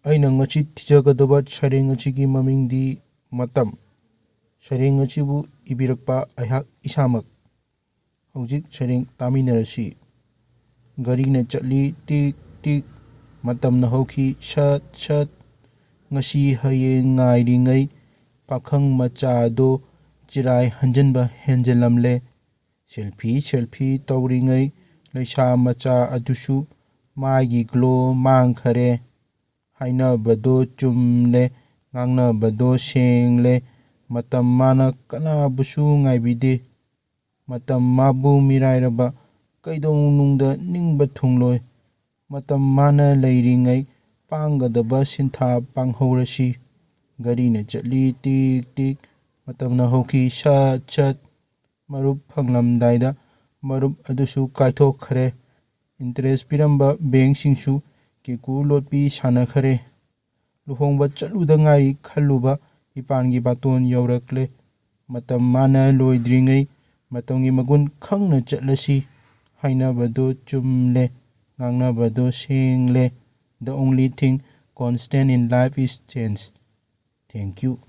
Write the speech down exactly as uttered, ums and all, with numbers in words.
ꯑꯩꯅ ꯉꯁꯤ ꯊꯤꯖꯒꯗꯕ ꯁꯩꯔꯦꯡ ꯑꯁꯤꯒꯤ ꯃꯃꯤꯡꯗꯤ ꯃꯇꯝ꯫ ꯁꯩꯔꯦꯡ ꯑꯁꯤꯕꯨ ꯏꯕꯤꯔꯛꯄ ꯑꯩꯍꯥꯛ ꯏꯁꯥꯃꯛ꯫ ꯍꯧꯖꯤꯛ ꯁꯩꯔꯦꯡ ꯇꯥꯃꯤꯟꯅꯔꯁꯤ꯫ ꯒꯥꯔꯤꯅ ꯆꯠꯂꯤ ꯇꯤꯛ ꯇꯤꯛ, ꯃꯇꯝꯅ ꯍꯧꯈꯤ ꯁꯠ ꯁꯠ꯫ ꯉꯁꯤ ꯍꯌꯦꯡ ꯉꯥꯏꯔꯤꯉꯩ ꯄꯥꯈꯪ ꯃꯆꯥꯗꯣ ꯆꯤꯔꯥꯏ ꯍꯟꯖꯤꯟꯕ ꯍꯦꯟꯖꯤꯜꯂꯝꯂꯦ꯫ ꯁꯦꯜꯐꯤ ꯁꯦꯜꯐꯤ ꯇꯧꯔꯤꯉꯩ ꯂꯩꯁꯥ ꯃꯆꯥ ꯑꯗꯨꯁꯨ ꯃꯥꯒꯤ ꯒ꯭ꯂꯣ ꯃꯥꯡꯈꯔꯦ꯫ ꯍꯥꯏꯅꯕꯗꯣ ꯆꯨꯝꯂꯦ, ꯉꯥꯡꯅꯕꯗꯣ ꯁꯦꯡꯂꯦ꯫ ꯃꯇꯝ ꯃꯥꯅ ꯀꯅꯥꯕꯨꯁꯨ ꯉꯥꯏꯕꯤꯗꯦ꯫ ꯃꯇꯝ ꯃꯥꯕꯨ ꯃꯤꯔꯥꯏꯔꯕ ꯀꯩꯗꯧꯅꯨꯡꯗ ꯅꯤꯡꯕ ꯊꯨꯡꯂꯣꯏ꯫ ꯃꯇꯝ ꯃꯥꯅ ꯂꯩꯔꯤꯉꯩ ꯄꯥꯡꯒꯗꯕ ꯁꯤꯟꯊꯥ ꯄꯥꯡꯍꯧꯔꯁꯤ꯫ ꯒꯥꯔꯤꯅ ꯆꯠꯂꯤ ꯇꯤꯛ ꯇꯤꯛ, ꯃꯇꯝꯅ ꯍꯧꯈꯤ ꯁꯠ ꯁꯠ꯫ ꯃꯔꯨꯞ ꯐꯪꯂꯝꯗꯥꯏꯗ ꯃꯔꯨꯞ ꯑꯗꯨꯁꯨ ꯀꯥꯏꯊꯣꯛꯈ꯭ꯔꯦ꯫ ꯏꯟꯇꯔꯦꯁ ꯄꯤꯔꯝꯕ ꯕꯦꯡꯁꯤꯡꯁꯨ ꯀꯦꯀꯨ ꯂꯣꯠꯄꯤ ꯁꯥꯟꯅꯈꯔꯦ꯫ ꯂꯨꯍꯣꯡꯕ ꯆꯠꯂꯨꯗ ꯉꯥꯏꯔꯤ ꯈꯜꯂꯨꯕ ꯏꯄꯥꯟꯒꯤ ꯕꯥꯇꯣꯟ ꯌꯧꯔꯛꯂꯦ꯫ ꯃꯇꯝ ꯃꯥꯅ ꯂꯣꯏꯗ꯭ꯔꯤꯉꯩ ꯃꯇꯝꯒꯤ ꯃꯒꯨꯟ ꯈꯪꯅ ꯆꯠꯂꯁꯤ꯫ ꯍꯥꯏꯅꯕꯗꯣ ꯆꯨꯝꯂꯦ, ꯉꯥꯡꯅꯕꯗꯣ ꯁꯦꯡꯂꯦ꯫ The only thing constant in life is change. Thank you.